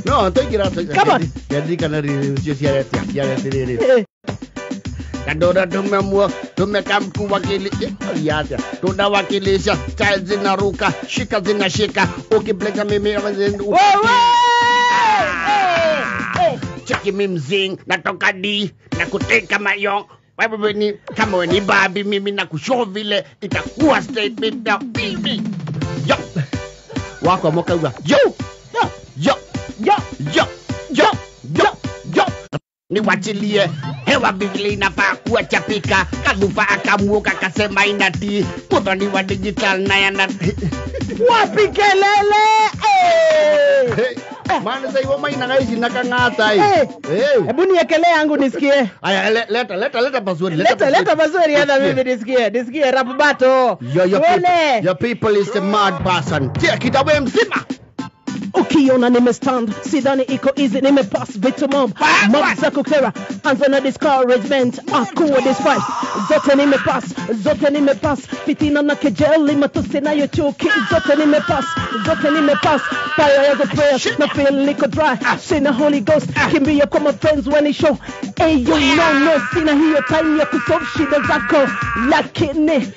No, toigira Come on. Ndirikana rĩrĩ ciarete rĩrĩ. Kadora tumeamua tumeka mkuwakilisha tunawakilisha style zinaruka shika zinashika ukipleka mimi cheki mimi mzing natoka D na kuteka mayo wewe ni kama wewe ni babi mimi na kushow vile itakuwa statement ya mimi yo wako moka yo yo yo yo yo yo yo yo niwachilie hewa biblia inafaa kuwa chapika kadufa akamuoka akasema inati muthoni wa digital na yana wapi kelele. Hey. Maana sasa hiyo maina ngaishi na kang'ata hii. Hebu niekele yangu nisikie. Aya leta leta leta pazuri. Leta pazuri hata mimi nisikie rap battle. Your people is the mad person. Take it away mzima. Ukiona nimestand, sidhani iko easy, nimepass vitu mob. Mob za kukera, anza na discouragement, akuwa despise. Zote nimepass, fitina na kejeli, matusi nayo chuki. Zote nimepass, fire as a prayer, na feel liko dry. Sina Holy Ghost, kimbia kwa my friends when it show. Hey yo, no, sina hiyo time ya kusolve shida zako. Lakini,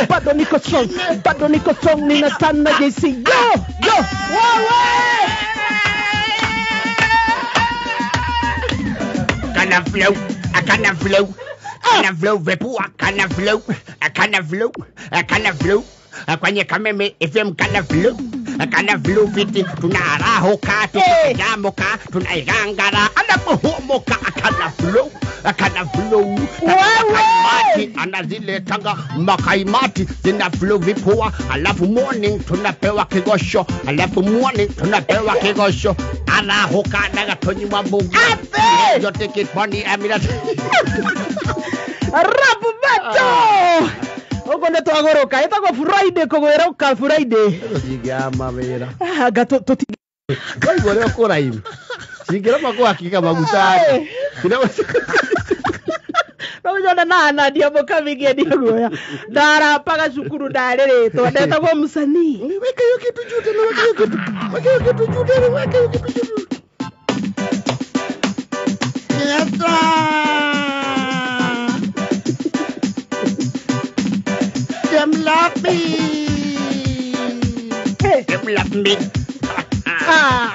bado niko strong, nina stand na JC. Yo, yo, Kana flow, I kana flow, kana flow, vepu, I kana flow, I kana flow, I kana flow, kwenye kameme FM kana flow, kana flow fiti, tunarahoka, tunajamoka, tunaigangara, anapohomoka, kana flow, kana flow, makaimati, anaziletanga makaimati, zina flow vipoa, alafu morning tunapewa kigosho, alafu morning tunapewa kigosho, anahoka na tonywa mbuga. You take it money, I mean rap battle. Uko ndo twagoroka etagwo Friday kugweroka Friday. Tũtingĩama wĩra. Anga tũti waigua ũrĩa ũkũraima cingĩra makwakika maguta. No na ndia mũkamingia ndio guoya. Ndarapaga cukuru ndarĩrĩtwo ndetagwo msanii. Weka hiyo kitu juu tena, weka hiyo kitu. Weka hiyo kitu juu tena, weka hiyo kitu juu. Them love me. Them love me.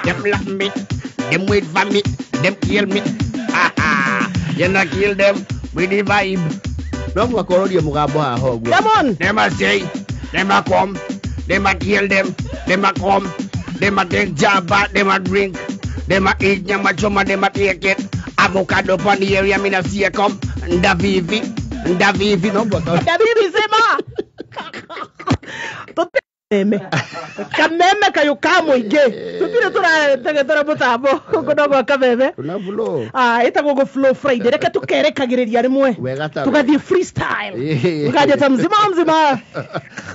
Them love me. Them wait for me. Them kill me. You not kill them with the vibe. No more korodio mugambo haho. Come on. Them a say. Them a come. Them a kill them. Them a come. Them a take jabba. Them a drink. Them a eat nyama choma. Them a take it. Avocado pon the area, me na see come. Ndavivi, ndavivi, no but ndavivi sema. Tote kameme kayo kamo ige. Tutire tura tegetora mutambo kuno gwa kameme. Tuna flow. Ah, etagwo go flow Friday. Reke tukerekagiriria rimwe. Tugathie freestyle. Tukaje ta mzima mzima.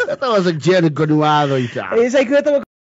That was a Jenny Gunwado ita. Esa ikwetagwo